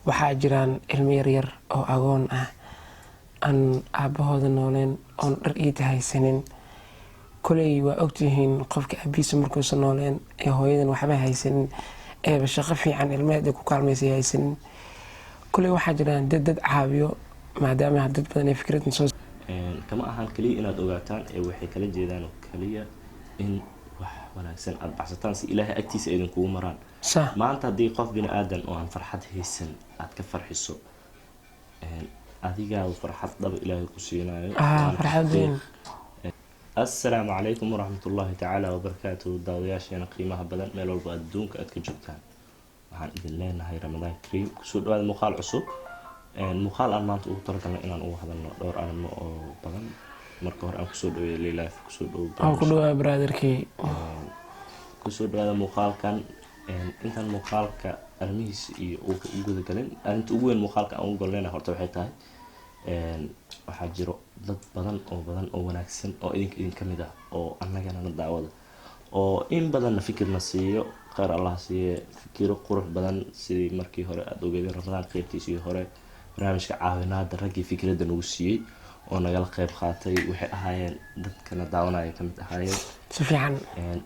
Waxaa jiraan ilmo yaryar oo agoon ah, aan aabahooda nooleen, oon dhar iida haysanin. Koley waa ogtihiin, qofka aabihiisa markuusan nooleen ee hooyadan waxba haysanin, eeba shaqo fiican ilmaheed ay ku kaalmaysay haysanin. Koley waxaa jiraan dad caawiyo, maadaama dad badan ay fikradan soo Kama ahan kaliya inaad ogaataan ee waxay kala jeedaan oo kaliya in wax wanaagsan aada baxsataan si Ilaahay agtiisa idinkugu maraan. Maanta haddii qof bini aadan oo aan farxad haysan aad ka farxiso, adigaa farxad dhaba Ilaahay ku siinayo. Waana farxad weyn. Assalaamu calaykum waraxmatullaahi tacaala wabarakaatuhu. Daawadayaasheena qiimaha badan, meel walba adduunka aad ka joogtaan, waxaan idin leenahay Ramadaan kariim. Kusoo dhawaada muuqaal cusub, muuqaal aan maanta ugu talagalnay inaan uga hadalno dhowr arrimo oo badan. Marka hore aan kusoo dhaweeyo Lilaaf. Kusoo dhow. Waan ku dhawaa, brotherkii. Kusoo dhawaada muuqaalkan. Intaan muuqaalka arrimihiisa iyo u gudagalin, arrinta ugu weyn muuqaalka aan ugu golnayna horta waxay tahay, waxaa jiro dad badan oo badan oo wanaagsan oo idinka idin ka mid ah oo annagana na daawada oo in badanna fikirna siiyo. Kheyr Allah siiye, fikiro qurux badan. Sidii markii hore aada ogeedeen, Ramadaan qeybtiisii hore, barnaamijka caawinaada, raggii fikradda nagu siiyey oo nagala qeyb qaatay waxay ahaayeen dadkana daawanaya ka mid ahaayeen. Si fiican.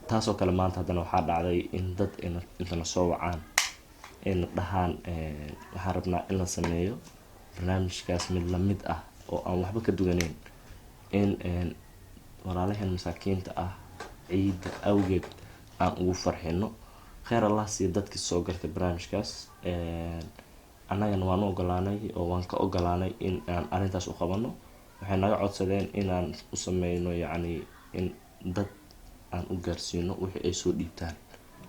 Taasoo kale maanta haddana waxaa dhacday in dad intana soo wacaan ayna dhahaan, waxaan rabnaa in la sameeyo barnaamijkaas mid lamid ah oo aan waxba ka duwaneyn, in walaalaheen masaakiinta ah ciidda awgeed aan ugu farxino. Kheyr Allah siiya dadkii soo gartay barnaamijkaas. Annagana waan u ogolaanay oo waan ka ogolaanay in aan arrintaas u qabano. Waxay naga codsadeen inaan u sameyno, yacni in dad aan u gaarsiino wixii ay soo dhiibtaan.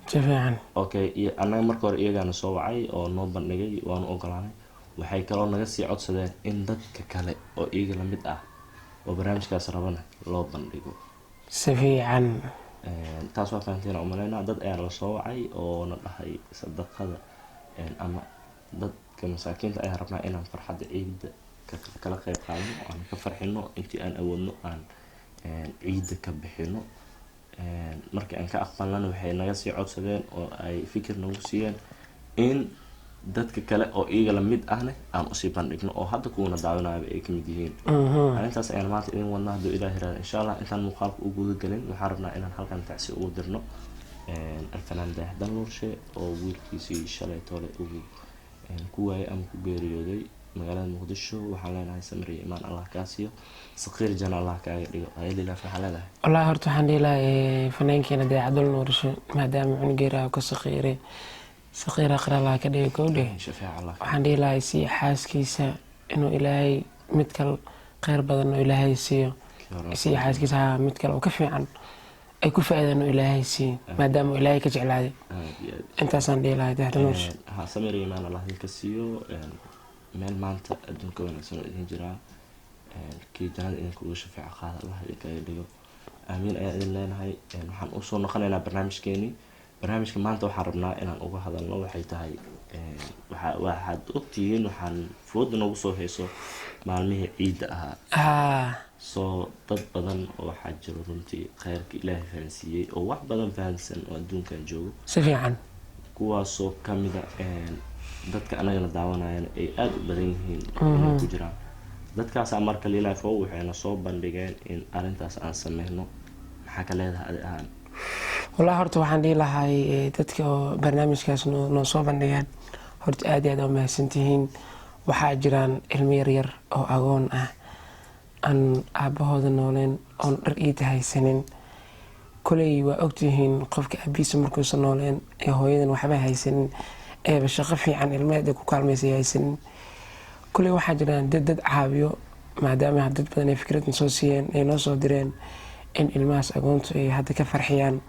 Si fiican. Okay, iyo annaga marka hore iyagaana soo wacay oo noo bandhigay, waanu ogolaanay. Waxay kaloo naga sii codsadeen in dadka kale oo iyaga lamid ah oo barnaamijkaas rabana loo bandhigo. Si fiican. Taas waa fahanteen aan umaleynaa. Dad ayaa la soo wacay oo na dhahay sadaqada ama dadka masaakiinta ayaan rabnaa inaan farxadda ciidda kala qeyb qaadano, aan ka farxino, intii aan awoodno aan ciidda ka bixino. Markii aan ka aqbalnana, waxay naga sii codsadeen oo ay fikir nagu siiyeen in dadka kale oo iyaga lamid ahne aan usii bandhigno, oo hadda kuwana daawanaayaba ay kamid yihiin. Arrintaas ayaan maanta idin wadnaa, hadduu Ilaah yiraahdo, insha Allah. Intaan muuqaalka u guda gelin, waxaan rabnaa inaan halkan tacsi ugu dirno alfanaan Dayax Dalnuurshe oo wiilkiisii shalay toole uu ku waayay ama ku geeriyooday magaalada Muqdisho. Waxaan leenahay samir iyo imaan Allah kaa siiyo, saqiir jana Allah kaaga dhigo. Hayalilaaf, waxaa leedahay? Wallaahi horta waxaan dhihi lahaa fannaankeena Dayax Dalnuurshe, maadaama cunugeera ka saqiiray, saqiir aqra Allah ka dhigo, gowdhe. Shafeec Allah. Waxaan dhihi lahaa si xaaskiisa inuu Ilaahay mid kale kheyr badan oo Ilaahay siiyo, si xaaskiisa ha mid kale oo ka fiican ay ku faa'iidaan oo Ilaahay siiyo, maadaama uu Ilaahay ka jeclaaday. Aad iyo aad. Intaasaan dhihi lahaa Dayax Dalnuurshe. Ha, samir iyo imaan Allah idinka siiyo. Meel maanta adduunka wanaagsan oo idin jiraa, kii jannada idinka uga shafeeco qaada Allah idinkaga dhigo. Aamiin ayaan idin leenahay. Waxaan usoo noqonaynaa barnaamijkeenii. Barnaamijka maanta waxaan rabnaa inaan uga hadalno waxay tahay, waxaad ogtihiin waxaan fooda noogu soo hayso maalmihii ciidda ahaa. Soo dad badan oo waxaa jiro runtii kheyrka Ilaahay fahansiiyey oo wax badan fahansan oo adduunkan joogo. Si fiican. Kuwaasoo kamida dadka anagana daawanayana ay aada u badan yihiin inay ku jiraan dadkaasaa. Marka Lilafo waxayna soo bandhigeen in arrintaas aan sameyno. Maxaa ka leedahay adi ahaan? Wallahi horta waxaan dhihi lahay, dadka oo barnaamijkaas noo soo bandhigeen, horta aad iyo aad aa mahadsantihiin. Waxaa jiraan ilmo yaryar oo agoon ah, aan aabahooda nooleen, oon dhar iida haysanin. Koley waa ogtihiin, qofka aabihiisa markuusan nooleen ee hooyadan waxba haysanin, eeba shaqo fiican ilmaheed ay ku kaalmaysay haysanin. Koley waxaa jiraan dad caawiyo, maadaama dad badan ay fikradan soo siiyeen, ay noo soo direen in ilmahaas agoontu ay hadda ka farxiyaan.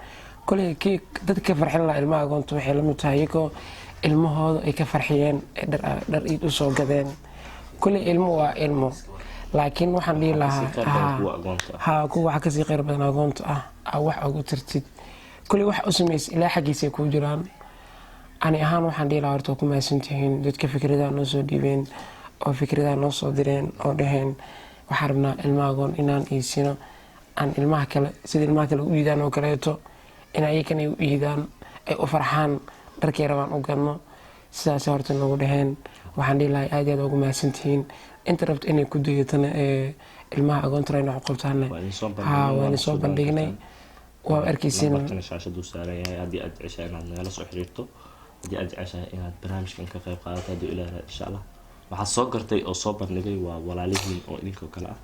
Koley kii dadka ka farxin lahaa ilmaha agoontu waxay lamid tahay iyagoo ilmahooda ay ka farxiyeen, ay dhar iid usoo gadeen. Koley ilmo waa ilmo, laakiin waxaan dhihi lahaa Kasii khayr badan kuwa agoonta ah. Ha, kuwa waxa kasii khayr badan agoonta ah aa wax ugu tartid. Koley wax u samaysa ilaa xaggiisa kuu jiraan. Ani ahaan waxaan dhihi lahaa, horta waa ku mahadsantihiin dadka fikradaha noo soo dhiibeen oo fikradaha noo soo direen oo dhaheen waxaan rabnaa ilmaha agoon inaan iisino, aan ilmaha kale sida ilmaha kale u iidaan oo kaleeto, in ayakana ay u iidaan, ay u farxaan, dharkay rabaan u gadno. Sidaas horta nagu dhaheen. Waxaan dhihi lahay aad iyo aad ugu mahadsantihiin. Inta rabto inay ku dayatana ee ilmaha agoonta inay wax u qabtaana, Waa idin soo ha bandhignay, waa idin soo bandhignay, waa arkaysiin. Lambarkana shaashaduu saaran yahay haddii aad jeceshahay inaad nagala soo xiriirto, haddii aad jeceshahay inaad barnaamijkan ka qayb qaadato, haddii Ilaah yiraahdo, insha Allah. Waxaad soo gartay oo soo bandhigay waa walaalihiin oo idinkoo kale ah.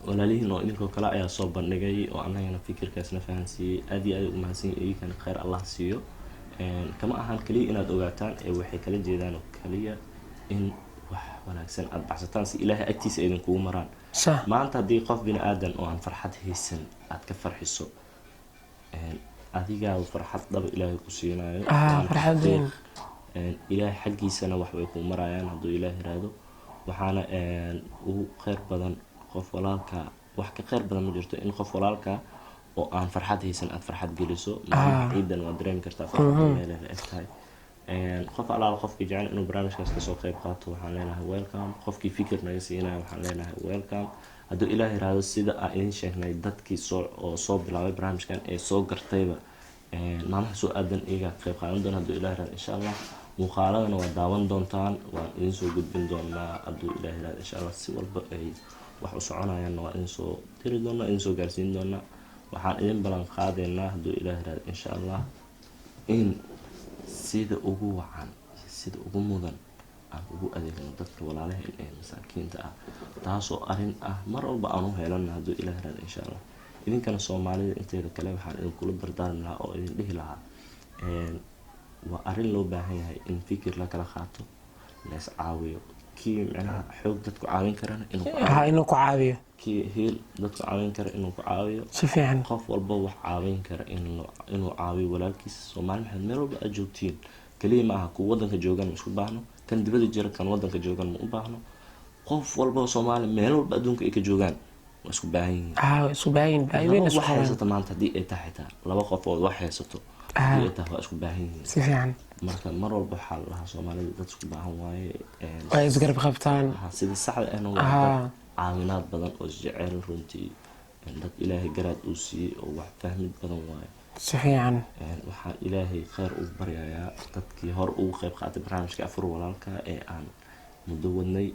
Walaalihiin oo idinkoo kale ayaa soo bandhigay oo annagana fikirkaasna fahansiiyey. Aad iyo aad u mahadsan yihiin, idinkana khayr Allah siiyo. Kama ahan kaliya inaad ogaataan ee waxay kala jeedaan oo kaliya in wax wanaagsan aad baxsataan si Ilaahay agtiisa idinkugu maraan. Maanta haddii qof bini aadan oo aan farxad haysan aad ka farxiso, adigaa farxad dhaba Ilaahay ku siinayo. Waana Farxad weyn. xaqiiq. Ilaahay xaggiisana wax way kuu marayaan hadduu Ilaah yiraahdo. Waxaana ugu kheyr badan qof walaalka, wax ka kheyr badan ma jirto in qof walaalka oo aan farxad haysan aad farxad geliso. Maalinta ciidan waad dareemi kartaa farxadda meelay la eg tahay. Qof alaala qofkii jecel inuu barnaamijkaas kasoo qayb qaato, waxaan leenahay welcome. Qofkii fikir naga siinaya, waxaan leenahay welcome. Hadduu Ilaah yiraahdo, sida aan idin sheegnay, dadkii soo oo soo bilaabay barnaamijkan ee soo gartayba, maalmaha soo aadan iyagaa ka qayb qaadan doona hadduu Ilaah yiraahdo, insha Allah. Muuqaaladana waa daawan doontaan, waan idin soo gudbin doonaa hadduu Ilaah yiraahdo, insha Allah. Si walba ay wax u soconayaanna waa idin soo diri doonaa, idin soo gaarsiin doonaa. Waxaan idin ballan qaadaynaa hadduu Ilaah yiraahdo, insha Allah, in sida ugu wacan, sida ugu mudan aan ugu adeegno dadka walaalaheen ee masaakiinta ah, taasoo arrin ah mar walba aan u heelana hadduu Ilaah yiraahdo, insha Allah. Idinkana Soomaalida inteeda kale waxaan idinkula dardaarmi lahaa oo idin dhihi lahaa, waa arrin loo baahan yahay in fikir la kala qaato, la is caawiyo. Kii micnaha xoog dadku caawin karana inuu ku caawiyo, Ha, inuu ku caawiyo. Kii hiil dadku caawin kara inuu ku caawiyo. Si fiican. Qof walba wax caawin kara inuu caawiyo walaalkiisa. Soomaali maxamed, meel walba aad joogtiin, kaliya ma aha kuwa wadanka joogan ma isku baahno, kan dibada jira, kan wadanka joogan ma u baahno. Qof walba oo Soomaali meel walba adduunka ay ka joogaan waa isku baahan yihiin. Ha, isku baahan baahi weyn Laba isku wax qabaan. haysato maanta haddii ay tahay, xitaa laba qof oo wax haysato haddii ay tahay, waa isku baahan yihiin. Si fiican. Marka mar walba waxaa la dhahaa Soomaalida dad isku baahan waaye. Way isgarab qabtaan. Sida saxda ahna waa dad caawinaad badan oo isjecel runtii. Dad Ilaahay garaad uu siiyey oo wax fahmid badan waaye. Si fiican. Waxaan Ilaahay kheyr ugu baryayaa dadkii hore ugu qayb qaatay barnaamijka Afur Walaalka ee aan muddo wadnay.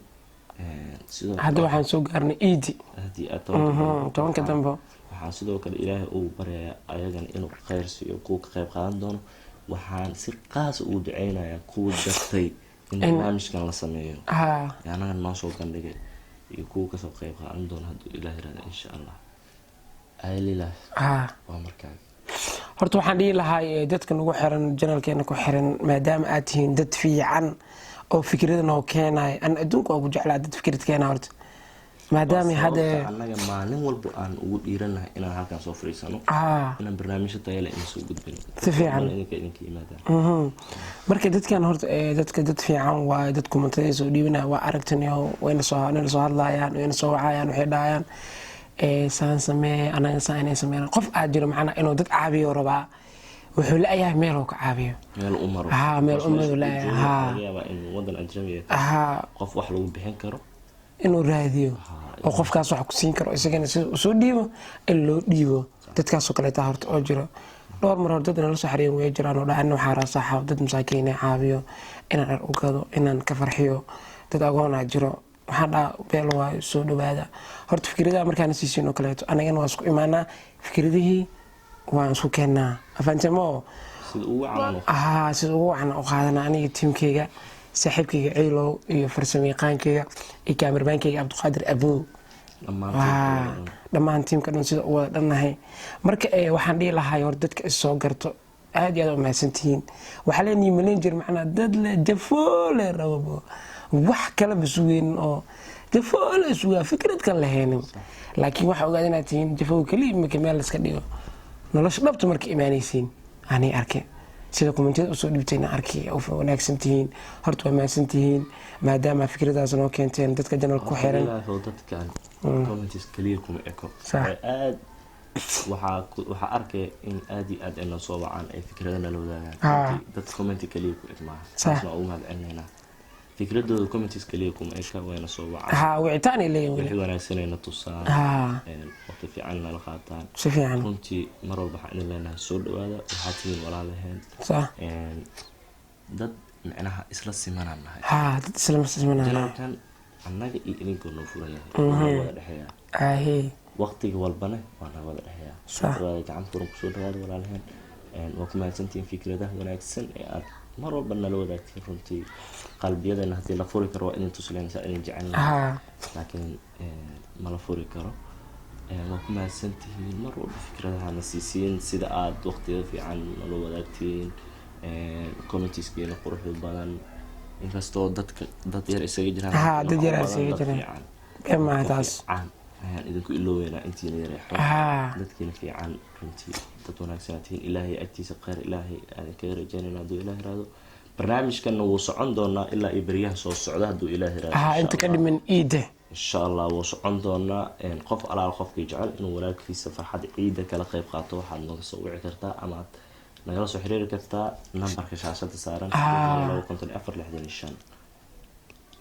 Sidoo Hadda waxaan soo gaarnay iidi. Aad iyo aad, 10-ka dambe. 10-ka dambe. Waxaan sidoo kale Ilaahay ugu baryayaa ayagana inuu kheyr siiyo kuwa ka qayb qaadan doono. Waxaan si qaas ugu duceynayaa kuwa gartay in barnaamijkan la sameeyo ee annaga noo soo bandhigay iyo kuwa kasoo qayb qaadan doona hadduu Ilaah yiraahdo, insha Allah. Aylilah, waa markaaga. Horta waxaan dhihi lahaa dadka nagu xiran, channelkeena ku xiran, maadaama aad tihiin dad fiican oo fikrada noo keenaya, an adduunka waa ku jeclaa dad fikrad keena. Horta maadaama hadda Sababta annaga maalin walba aan ugu dhiiranahay inaan halkan soo fariisano, inaan barnaamijyo tayo leh idin soo gudbino. Si fiican. Idinka idinka yimaadaan. Marka dadkan horta dadka dad fiican waaye. Dad commentada soo dhiibinaya waa aragtaniyo, wayna soo nala soo hadlayaan, wayna soo wacayaan, waxay dhahayaan saan samee, anaga saan inay sameeyaan. Qof aad jiro macnaa inuu dad caabiyo rabaa, wuxuu la-yahay meel uu ka caabiyo. Meel u maro. Meel u Meesha maro uu la-yahay. joogo, Haa. laga yaabaa in wadan ajnabi ay tahay, qof wax lagu bixin karo inuu raadiyo oo qofkaas wax ku siin karo, isagana sida uu soo dhiibo in loo dhiibo. Dadkaasoo kaleeta horta oo jiro dhowr mar hor dad nala soo xariirin way jiraan oo dhahan waxaa raasaxa dad masaakiin inay caabiyo, inaan dhar u gado, inaan ka farxiyo dad agoonaa jiro. Waxaan dhaha beel waayo, soo dhawaada. Horta fikradaha markaana siisiin oo kaleeto, anagana waa isku imaanaa, fikradihii waan isku keennaa, afaantemo. Sida ugu caawino. Haa, sida ugu wacan u qaadana aniga, tiimkeyga, saaxiibkeyga Ciilow iyo farsamayaqaankeyga iyo kaamirmaankeyga Cabdiqaadir Abow. Dhammaan. Dhammaan tiimka dhan sida u wada dhannahay. Marka waxaan dhihi lahaa hor dadka is soo garto, aad iyo aad u mahadsantihiin. Waxaa leenayi malayn jir macnaa dad le jafoole rababo, wax kalaba sugeynin oo jafoole sugaa, fikrad kan lahaynin, laakiin waxaa ogaada inaad tihiin jafow keliya marka meel laska dhigo. Nolosha dhabta marka imaanaysiin anay arkay sida commentiyada usoo dhibtayna arkay u wanaagsan tihiin. Horta waa mahadsan tihiin maadaama fikradaas noo keenteen, dadka channel ku xiran. Ilaahow, dadkan comments kaliya kuma eko. Waxay aad waxaa arkaya in aad iyo aad ay noo soo wacaan, ay fikrada nala wadaagaan. Runtii, dad comment kaliya ku eg maaha. Taasna waa ugu mahad celinaynaa. Fikradooda comments kaliya kuma eka, wayna soo wacaan. Haa, wicitaan ay leeyihin weli. Wixii wanaagsanayna tusaan, waqti fiican nala qaataan. Si fiican. Runtii mar walba waxaan idin leenahay soo dhawaada, waxaa tihiin walaalaheen. Dad micnaha isla simanaan nahay. Haa, dad isla simanaan. Channelkan annaga iyo idinkoo noo furan yahay, waa noo wada dhexeeyaa. Waqtiga walbana waa noo wada dhexeeyaa. Soo dhawaada, gacan furan kusoo dhawaada walaalaheen. Waa ku mahadsantihiin fikradaha wanaagsan ee aad mar walba nala wadaagtiin. Runtii qalbiyadana haddii la furi karo waa idin tusileen saa idin jecel nahay, laakiin ma la furi karo. Waa ku mahadsantihiin mar walba fikradaha na siisiin, sida aad waqtiyada fiican nala wadaagtiin, commentskeena quruxda badan, inkastoo dadka dad yar isaga jiraan. Haa, dad yar waxaa isaga badan dad jiraan. fiican. Been maaha Dadka taas. fiican ayaan idinku ilooweynaa, intiina yaray xun. Dadkiina fiican runtii dad wanaagsan aad tihiin. Ilaahay agtiisa khayr Ilaahay aan kaga rajaynayna hadduu Ilaah iraado. Barnaamijkanna wuu socon doonaa ilaa iyo beryaha soo socda hadduu Ilaah iraado, Haa, insha inta ka Allah. dhiman iide. Insha Allah wuu socon doonaa. Qof alaal qofkii jecel inuu walaalkiisa farxad ciida kala qayb qaato, waxaad nooga soo wici kartaa ama aad nagala soo xiriiri kartaa nambarka shaashada saaran, 25465.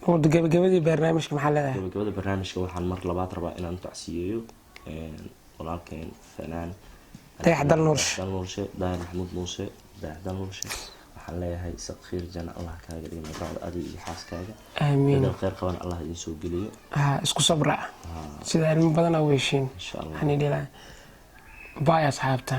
Wada gabagabadii barnaamijka maxaa leedahay? Gabagabada barnaamijka waxaan mar labaad rabaa inaan tacsiyeeyo walaalkeen fanaan Dayax Dalnuurshe. Dalnuurshe, Daahir Maxamuud Muuse, Dayax Dalnuurshe. Waxaan leeyahay saqiir jana Allah kaaga dhigo magacda adiga iyo xaaskaaga. Aamiin. Bedel khayr qaban Allah idin soo geliyo. Haa, isku sabra sida ilmo badan aa u heshiin. Insha Allah. Waxaan idhi lahaa bye, asxaabta.